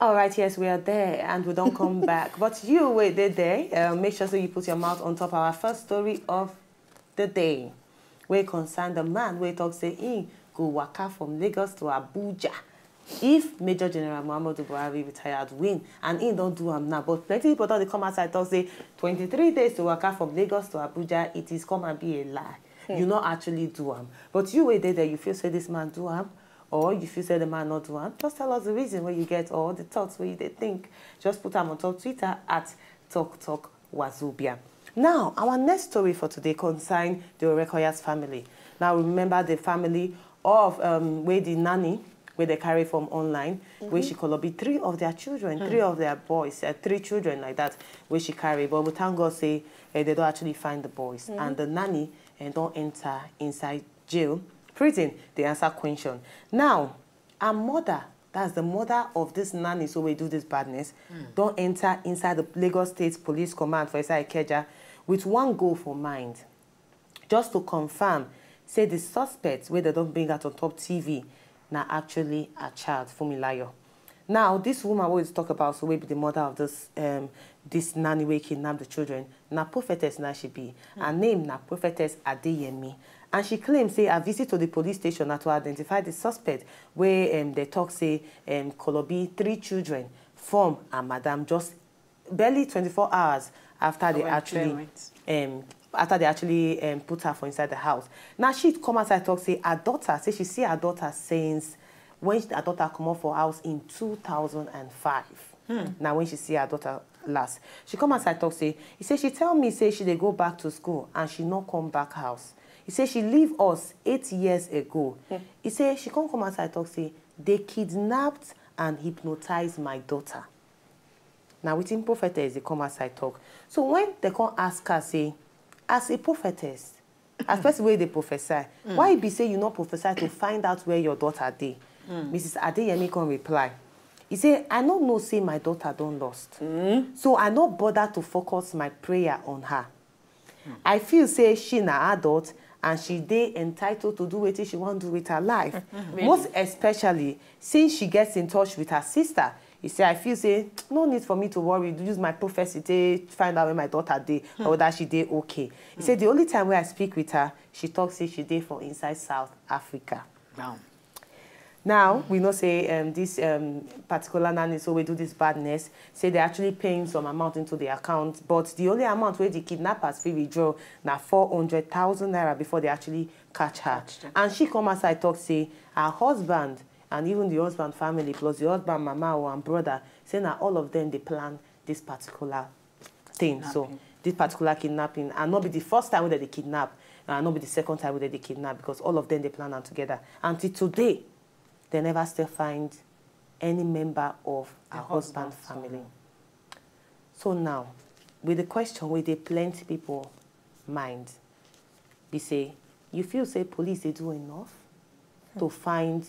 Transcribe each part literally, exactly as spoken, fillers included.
All right, yes, we are there and we don't come back. But you wait there, there. Uh, make sure so you put your mouth on top our first story of the day. We concern the man we talk say he go waka from Lagos to Abuja. If Major General Muhammadu Buhari retired win, and he don't do am now, but plenty people don dey come outside talk say twenty-three days to waka from Lagos to Abuja, it is come and be a lie. Hmm. You not actually do am. But you wait there, there, you feel say this man do am, or you feel say the man not do am. Just tell us the reason where you get all the thoughts where you dey think. Just put am on top Twitter at Talk Talk Wazobia. Now, our next story for today concern the Orekoyas family. Now, remember the family of um, where the nanny, where they carry from online, where she colobi three of their children, three of their boys, uh, three children like that, where she carry. But we thank God say eh, they don't actually find the boys. And the nanny and don't enter inside jail, prison, they answer question. Now, her mother, that's the mother of this nanny, so we do this badness, don't enter inside the Lagos State Police Command for inside Ikeja with one goal for mind, just to confirm say the suspect wey dem don bring out on top T V na actually her child, Funmilayo. Now, this woman wey we dey talk about, so wey be the mother of this um, this nanny wey kidnap the children, na prophetess na she be. Her name na Prophetess Adeyemi, and she claim say her visit to the police station na to identify the suspect wey um, dey talk say um, kolobi three children from her madam just barely twenty-four hours after they actually um, after they actually um, put her for inside the house. Now she come outside talk say her daughter, say she see her daughter since when her daughter come up for house in two thousand and five. Now when she see her daughter last, she come outside talk say, he say she tell me say she dey go back to school and she no come back house. He say she leave us eight years ago. He say she come come outside talk say they kidnapped and hypnotized my daughter. Na wetin prophetess dey come outside talk. So when they come ask her say, as a prophetess, as person wey dey prophesy, why e be say you no prophesy to find out where your daughter dey? Missus Adeyemi come reply. He say, I no know say my daughter don lost. So I no bother to focus my prayer on her. I feel say she na adult and she dey entitled to do wetin she wan do with her life. Most especially since she gets in touch with her sister. He say, I feel say no need for me to worry, use my prophecy to find out where my daughter dey or whether she dey okay. He say the only time wey I speak with her, she talk say she dey for inside South Africa. Now, we know say um, this um, particular nanny so we do this badness, say they actually paying some amount into the account, but the only amount where the kidnappers fit withdraw na four hundred thousand naira before they actually catch her. And she come outside talk say her husband and even the husband family plus the husband mama or and brother say na all of them dey plan this particular thing. So this particular kidnapping and not be the first time wey dem dey kidnap, and not be the second time wey dem dey kidnap, because all of them dey plan am together. Until today, they never still find any member of her husband family. So now, with the question wey dey plenty people mind be say, you feel say police dey do enough to find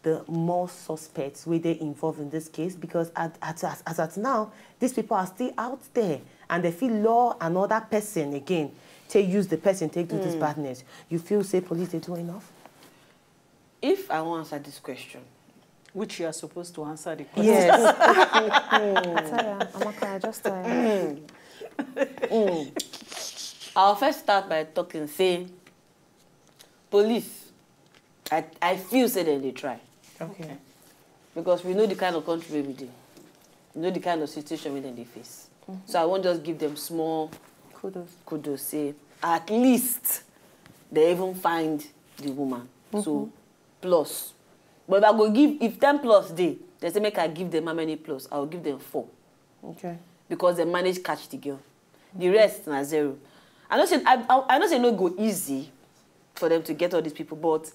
the more suspects wey dey involved in this case? Because at, at, as, as at now, these people are still out there and they fit lure another person again to use the person take do this badness. You feel say police dey do enough? If I wan answer this question, Which you are supposed to answer the question. Yes. I tire. Amaka, I just tire. I'll first start by talking say police, I, I feel say dem dey try, Okay. because we know the kind of country wey we dey, we know the kind of situation wey dem dey face. So I wan just give them small Kudos. Kudos say at least they even find the woman. So plus. But if I go give, if ten plus dey, they say make I give them how many plus? I will give them four, Okay. because they manage catch the girl. The rest na zero. I know say I, I, I know say e no go easy for them to get all these people, but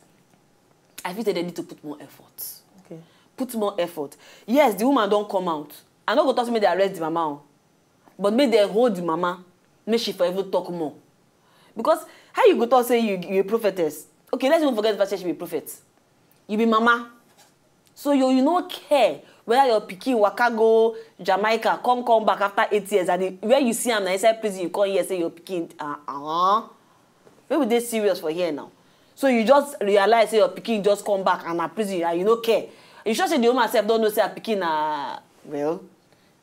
I feel say they need to put more effort. Okay. Put more effort. Yes, the woman don come out. I no go talk say make they arrest the mama o, but make they hold the mama, make she for even talk more. Because how you go talk say you you a prophetess? Okay, let's even forget the fact say she be prophet. You be mama, so you you no care whether your pikin waka go Jamaica, come come back after eight years, and the, where you see am na inside prison, you come hear say your pikin. Uh-uh. Make we dey serious for here now. So you just realize say your pikin just come back and na prison, and you no care. You sure say the woman sef don know say her pikin na Well,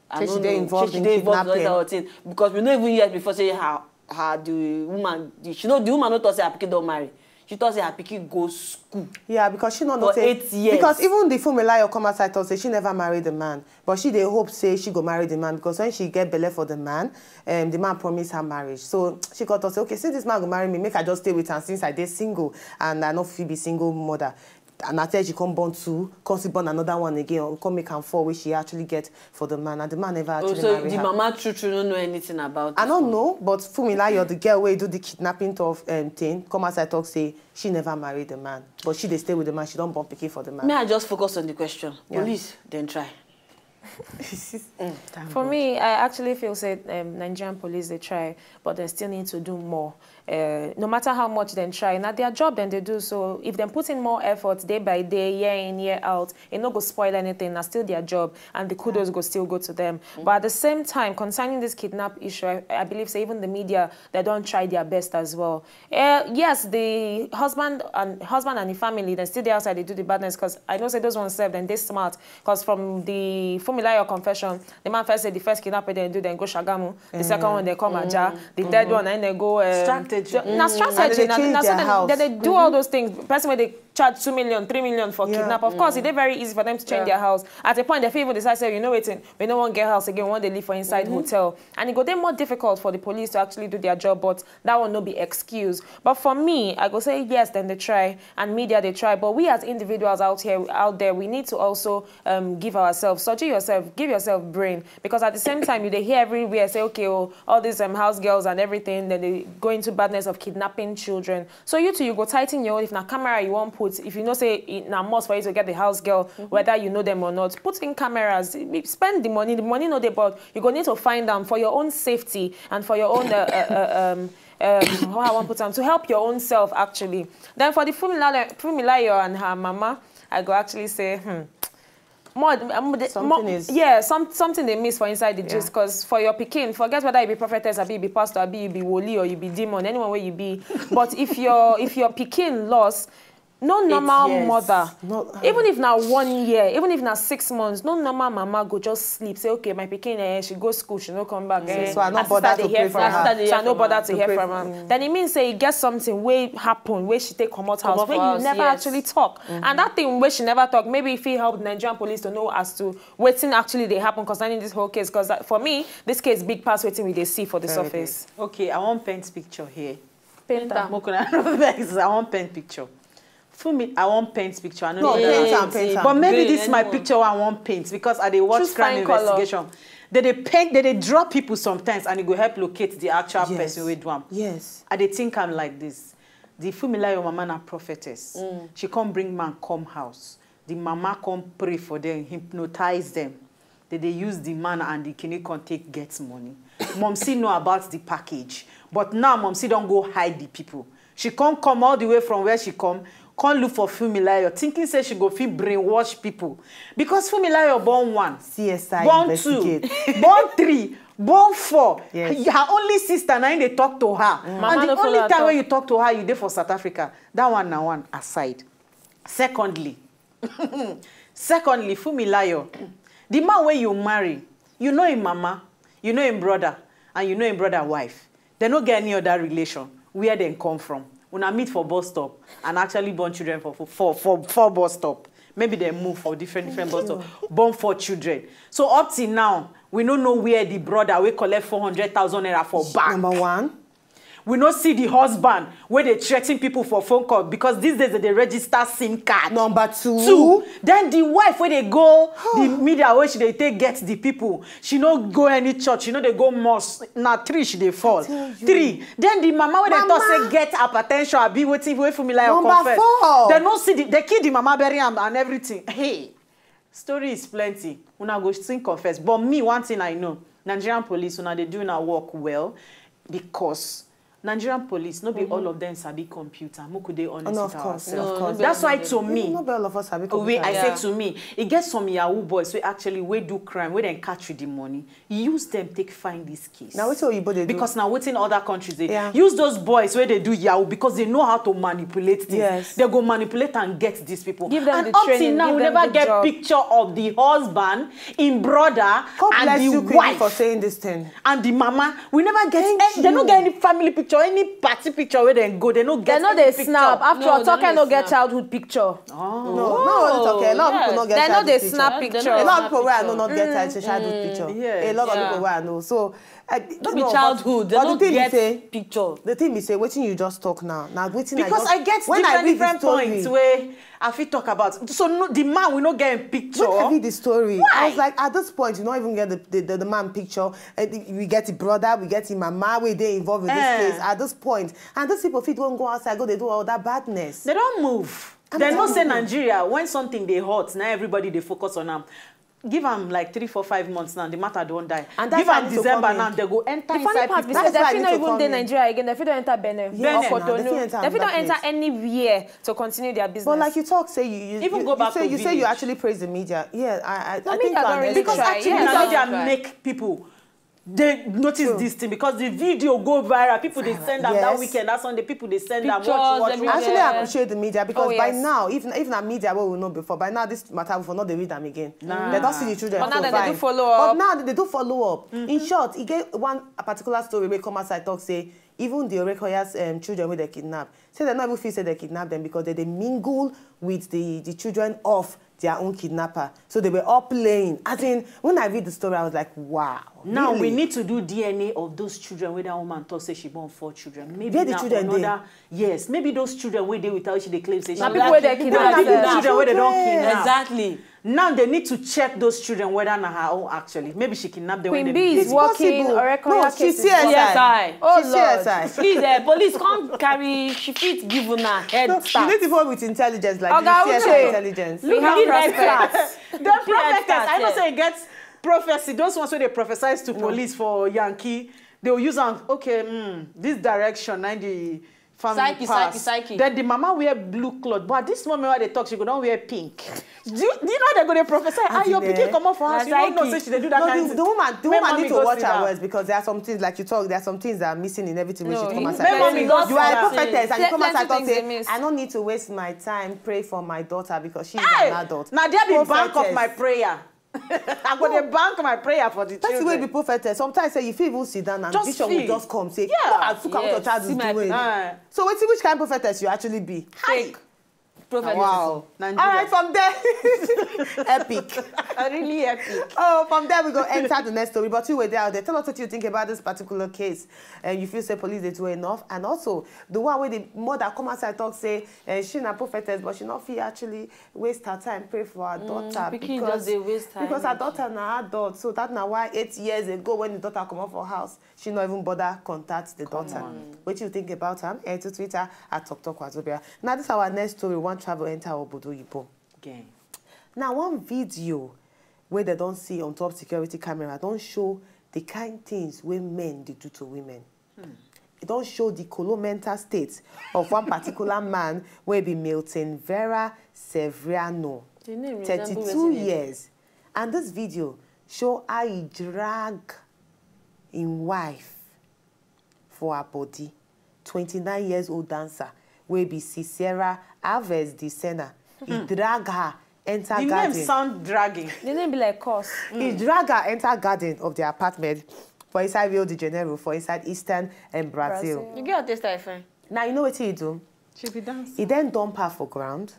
I Say no she dey know. involved Say she in dey involved in kidnapping. that thing, because we no even hear before say her her the woman the, she know the woman no talk say her pikin don marry. She talk say her pikin go school. Yeah, because she no know For say eight years. Because even the Funmilayo come outside talk say she never marry the man, but she dey hope say she go marry the man because when she get belle for the man, um, the man promise her marriage. So she come talk say, okay, since this man go marry me, make I just stay with am since I dey single and I no fit be single mother. And I tell she come born two, come still born another one again, come make am four wey she actually get for the man, and the man never Oh, actually so marry the her. Mama true true no know anything about. I This don't one. Know, but Funmilayo, the girl wey do the kidnapping of um, thing, come outside talk say she never married the man, but she dey stay with the man. She don born pikin for the man. May I just focus on the question? Yeah. Police, then try. For me, I actually feel say um, Nigerian police dey try, but they still need to do more. Uh, no matter how much dem try, na their job dem dey do. So if dem put in more effort day by day, year in, year out, e no go spoil anything. Na still their job, and the kudos go still go to them. But at the same time, concerning this kidnap issue, I, I believe say even the media, they don try their best as well. Uh, yes, the husband and husband and the family, they still dey outside dey do the badness, because I know say those ones sef dem dey smart. Because from the Funmilayo confession, the man first say the first kidnapping dem do, dem go Shagamu. The second one, dem come Ajah. The third one, and dem go um, Strategy. Na strategy. And they Na, change na so their dem, house. dem dey do all those things. Person wey dey charge two million, three million for Yeah. kidnap. Of course, e dey very easy for them to change their house. At a point, they fit even decide say, you know wetin, we no wan get house again. We wan dey live for inside hotel, and e go dey more difficult for the police to actually do their job. But that one no be excuse. But for me, I go say yes, dem dey try, and media dey try. But we as individuals out here, out there, we need to also um, give ourselves, surgery yourself, give yourself brain, because at the same time you dey hear everywhere say, okay, oh, all these um, house girls and everything, then they go into badness of kidnapping children. So you too, you go tighten your own. If na camera you wan put, if you know say e- na must for you to get the house girl, whether you know them or not, put in cameras, spend the money. The money no dey, but you go need to find them for your own safety and for your own uh, uh, uh, um, um, how I wan put am, to help your own self actually. Then for the Funmilayo, Funmilayo and her mama, I go actually say, hmm, more, um, the- Something more is- yeah, some, something dey miss for inside the gist, because for your pikin, forget whether you be prophetess, abi you be pastor, abi you be woli, or you be demon, anyone wey you be. But if your if your pikin lost, no normal years. Mother, No- even if na one year, even if na six months, no normal mama go just sleep say, okay, my pikin, eh, she go school, she no come back. Eh, So I no her sister body dey to hear pray from for her. her. So I no Her bother sister to dey hear hear from her. Then e mean say e get something wey happen, wey she take comot house, Comot wey for you house, never yes. actually talk. And that thing wey she never talk, maybe e fit help Nigerian police to know as to wetin actually dey happen concerning this whole case. Because for me, this case big pass wetin we dey see for the surface. Okay, I wan paint picture here. Paint am. Make una no vex, I wan paint picture. Funmi, I wan paint picture. I no No, know paint that. am, paint am. But maybe Green, this is my anyone. Picture wey I wan paint, because I dey watch Choose crime fine colour. Investigation. They dey paint, they dey draw people sometimes, and e go help locate the actual Yes. person wey do am. Yes. I dey think am like this. The Funmilayo mama na prophetess. She come bring man come house. The mama come pray for them, hypnotize them. They dey use the man and the kini come take get money. Momsy know about the package, but now Momsy don go hide the people. She come come all the way from where she come, come look for Funmilayo, thinking say she go fit brainwash people, because Funmilayo born one, C S I born investigate. Two, born three, born four. Yes. Her only sister na im dey talk to her. Mama And no the follow only her time talk. Wey you talk to her, you dey for South Africa. That one na one aside. Secondly, secondly, Funmilayo, the man wey you marry, you know him mama, you know him brother, and you know him brother wife. They no get any other relation where dem come from. Una meet for bus stop and actually born children for for for, for, for bus stop. Maybe they move for different different bus stop, born four children. So up till now, we no know where the brother wey collect four hundred thousand naira for bank. Number one. We no see the husband wey dey threaten people for phone call, because these days they dey register sim card. Number two. Two. Then the wife wey dey go the media wey she dey take get the people, she no go any church, she no dey go mosque. Na three she dey fall. Three. Then the mama wey dey talk say get hypertension, abi wetin wey Funmilayo Number confess. Four. They no see the, they kill the mama, bury am and everything. Hey, story is plenty. Una go still confess. But me, one thing I know, Nigerian police, una dey do una work well, because Nigerian police, no be all of them sabi computer. Make we dey honest No, with of course, ourselves. of course. That's why to me, No be all of us sabi we I computer. say to me, e get some yahoo boys wey actually wey do crime, wey dem catch with the money, use them take find this case. Na wetin oyibo dey do. Because na wetin other countries dey Yeah. use those boys wey dey do yahoo because they know how to manipulate things. Yes. They go manipulate and get these people. Give them and the up training, till now, give we them never the get job. Picture of the husband, in brother, God and bless the you, wife. Queenie, for saying this thing. And the mama, we never get. Thank Eh, they no you. get any family picture, any party picture where they go. They no get. They no any dey picture. snap. After No, all, they Toke no no dey get snap. Childhood picture. Oh. No, no, only Toke. A lot of people no get They no childhood dey picture. snap They no picture. dey A lot of snap people wey I know picture. not get childhood picture. yes. A lot of Yeah. people wey I know. So I, No be no, childhood. They but no the thing be get say, picture. the thing be say, wetin you just talk now. Now wetin Because I, I, just, get when different I read different the story, points where I fit talk about. So no, the man we no get a picture. When I read the story, I Why? was like, at this point, you not even get the, the, the, the man picture. And the- we get the brother, we get the mama, we they involved in this Eh. case. At this point, and these people fit won't go outside, go they do all that badness. They don't move. I'm They no telling say you. Nigeria when something they hot now everybody they focus on them. Give them like three, four, five months now. The matter don't die. And that's Give why I them need to December come now. in. They go enter The funny inside part be people. say That's why I they fit need not to even come dey in. Nigeria again. They fit don enter Benin Yes, or now, they fit Cotonou. enter They fit don another enter place. anywhere to continue their business. But like you talk, say you, you Even you, go you back say to you say you village. Actually praise the media. Yeah, I, I, No, I think media you don't are really next. Because try, actually, yes. the media Try. Make people they notice this thing because the video go viral. People they send them that Yes. Weekend. That's when the people they send them. Pictures, Watch, watch, everywhere. watch. Actually, I appreciate the media because Oh, by yes. Now, if if na media wey we know before, by now this matter we for not dey read them again. They don't see the children. But now So they dey do fine. Follow up. But now they do follow up. In short, e get one particular story wey come outside talk say even the Orekoya's um, children wey they kidnap, say they not even feel say they kidnap them because they, they mingle with the, the children of their own kidnapper. So they were all playing. As in, when I read the story, I was like, wow. Now we Really? Need to do D N A of those children where that woman talk say she born four children. Maybe Where the na children dey? Another, yes, maybe those children where they without she they claim say she Na born. people wey they Maybe kidnap na people them. Children where they don't Children. Kidnap. Exactly. Now they need to check those children whether na her own actually. Maybe she kidnapped them. Queen When B they is did. working. Possible. Orekoya No, she cases. C S I. C S I. Oh, She Lord. C S I. Please, uh, police, come carry. She fit give una head No, start. You need to hold with intelligence like Oga this. C S I Uche. intelligence. We have Give head prospects. start. Dem prophetess. I know Yes. Say e get prophecy. Those ones wey dey prophesize to police for Yankee, they will use am. Okay, mm, this direction na the family Psyche, pass. psyche, psyche. Then the mama wear blue cloth, but this moment wey they talk, she go don wear pink. Do you, do you know they go dey prophesy? Ah, As your in, pikin eh, comot for house, you no know psyche. Say she dey do that No, kind the, thing. the woman, the Make woman mommy need to go watch sit her down. Words because there are some things that are missing in everything when No, she come you- outside. Make mommy go You are a sit down. prophetess and you come Plenty outside and things say, they miss. I don't need to waste my time pray for my daughter because she is Hey, an adult. Now there be bank of Prophetess. My prayer. I go dey bank my prayer for the Person children. Will be prophetess. Sometimes say you feel even sit down and Just vision feel. Will just come say, Yeah. "Look at look at what your Yes, child see is my doing." Ah. So wait, which kind of prophetess you actually be? Fake. Prophet. Wow, Nigeria. All right, from there, epic. Really epic. Oh, from there we go enter the next story. But you were there, they tell us what you think about this particular case, and you feel say police they do enough, and also the one where the mother come outside talk say, uh, she na prophetess, but she not feel actually waste her time pray for her daughter Pikin just dey waste time. Because her daughter na adult, so that na why eight years ago when the daughter come out for house, she not even bother contact the daughter. What you think about am? Head to Twitter at Talk Talk Wazobia. Now this our next story. One travel enter Obodo Yibo. Gang. Now one video where they don't see on top security camera don't show the kind things where men they do to women. It don't show the colomental state of one particular man where be Milton Vera Sevriano, The name resemble thirty-two wetin e be. Years, and this video show how he drag him wife for her body. Twenty-nine years old dancer wey be Cicera Alves de Sena, he drag her enter The garden. Name sound dragging. The name be like curse. He drag her enter garden of the apartment for inside Rio de Janeiro, for inside eastern and Brazil. Brazil. You get a taste like fine. Now you know what he do? She be dancing. He then dump her for ground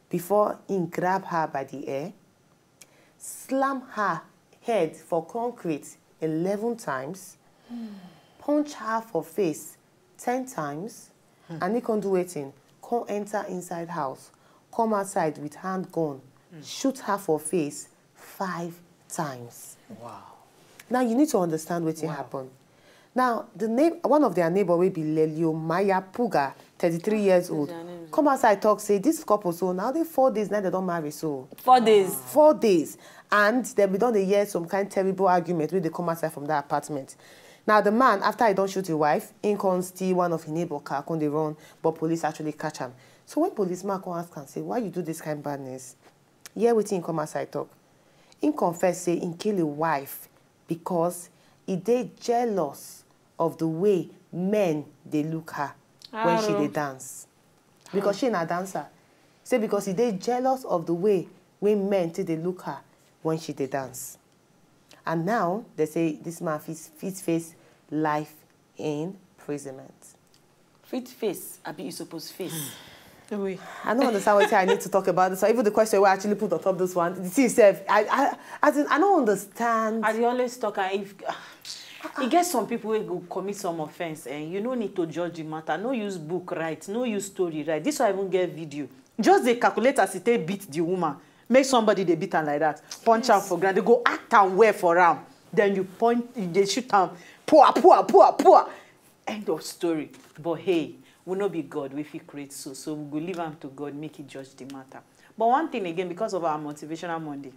before he grab her by the hair, slam her head for concrete eleven times, punch her for face ten times, and he can't do waiting. Can't enter inside house, come outside with handgun, shoot her for face five times. Wow. Now you need to understand what happened. Now, the name, one of their neighbor will be Lelio Maya Puga, thirty-three years old. Come outside, talk, say this couple, so now they four days, now they don't marry, so Four days. Four days. And they be done the year some kind terrible argument when they come outside from that apartment. Now the man, after he don shoot him wife, he come steal one of him neighbor car, come dey run, but police actually catch am. So when policeman come ask am say, "Why you do this kind badness?" Hear wetin he come outside talk. He confess say he kill him wife because he dey jealous of the way men dey look her when she dey dance. Because she na dancer. Say because he dey jealous of the way wey men take dey look her when she dey dance. And now they say this man fit, fit face life imprisonment. Fit face, abi you suppose face? I don't understand what I need to talk about this. Even the question we actually put on top this one, the thing itself, I, I, as in, I don't understand. I dey always talk, and if e get some people wey go commit some offence, eh, you no need to judge the matter. No use book write, no use story write. This one even get video. Just dey calculate as e take beat the woman. Make somebody dey beat am like that, punch am for ground. They go act am well for am. Then you point, you dey shoot am. Poor, poor, poor, poor. End of story. But hey, we no be God, we fit create so. So we go leave am to God, make he judge the matter. But one thing again, because of our motivational Monday,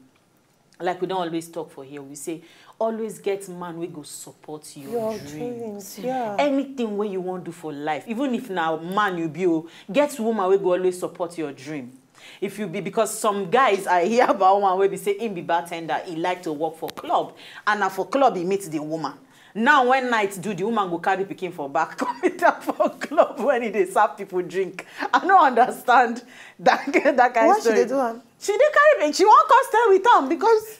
like we don always talk for here, we say always get man wey go support your, Your dreams. dreams, yeah. Anything wey you wan do for life, even if na man you be o, get woman wey go always support your dream. If you be, because some guys, I hear about one wey be say him be bartender, he like to work for club, and na for club he meet the woman. Now when night do, the woman go carry pikin for back, come meet am for club when he dey serve people drink. I no understand that, that kind Why she story. Dey do am? She dey carry pikin. She wan come stay with am because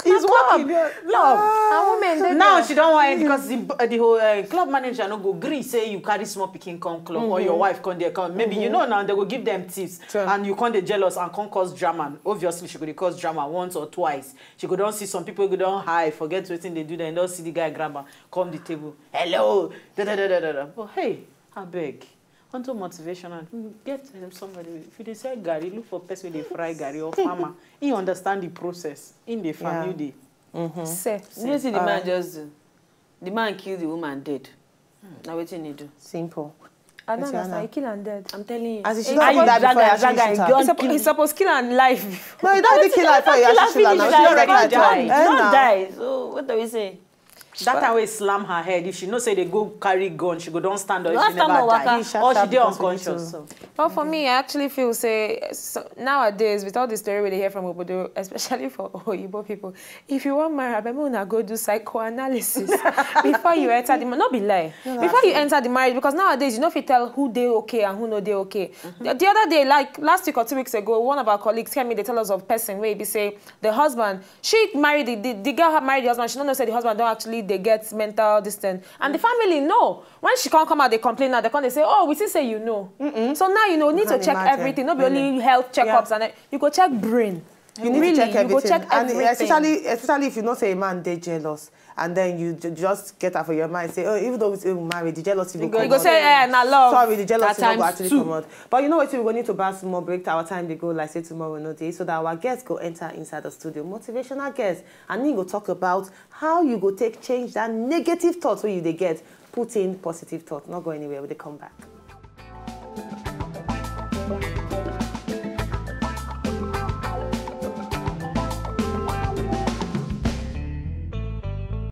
he's club. Working. Love. And women dey Now there. She don wan end because the, the whole uh, club manager no go gree say you carry small pikin come club or your wife come there come. Maybe you know now they go give them tips, Sure. And you come dey jealous and come cause drama. Obviously, she go dey cause drama once or twice. She go don see some people go don high, forget wetin dey do them, don see the guy grab am, come the table. Hello, da da da da da da. But hey, abeg, unto motivational, mm, get um, somebody. If you dey sell garri, look for person wey dey fry garri or farmer. He understand the process. In the farm, Yeah. You dey. Seh. You know see the man Alright. Just do. The man kill the woman dead. Na wetin he do? Simple. I don't Tatiana. Understand. He kill and dead. I'm telling you. As in she He don't drag even die before he drag actually her, shoot her. drag He's suppo- kill. He's supposed to kill and life. No, he don't even kill her before he actually shoot her. Now she Kill just her, like die. that. Eh, Not now. Die. So what are we saying? That time wey slam her head, if she know say they go carry gun, she go don stand up. If Last she time never I waka- die, He shot or her she dey because we need unconscious. to- But for me, I actually feel say so, nowadays with all the story we dey hear from obodo, especially for oyibo people, if you wan marry, abeg make una go do psychoanalysis before you enter the ma- no be lie before you enter the marriage, because nowadays you no fit tell who dey okay and who no dey okay. The, the other day, like last week or two weeks ago, one of our colleagues came in, they tell us of person wey be say the husband, she married the, the, the girl had married the husband, she no know say the husband don actually dey get mental this thing, and the family know. When she come come out dey complain now, they come dey say, "Oh, we see say you know." So now you know, need to Can check imagine. Everything, no be only health checkups and eh, you go check brain. You need Really, to check you go everything. check And everything. Especially, especially if you know say a man dey jealous, and then you ju- just get her for your mind, say, "Oh, even though we say we married, the jealousy will go You go comot." say, "Eh, na love." Sorry, the jealousy Na no go times actually two. Comot. But you know what? We go need to pass more break. Our time dey go like say tomorrow no dey, so that our guests go enter inside the studio, motivational guests, and he go talk about how you go take change that negative thoughts wey you dey get, put in positive thoughts. Not go anywhere. We dey come back.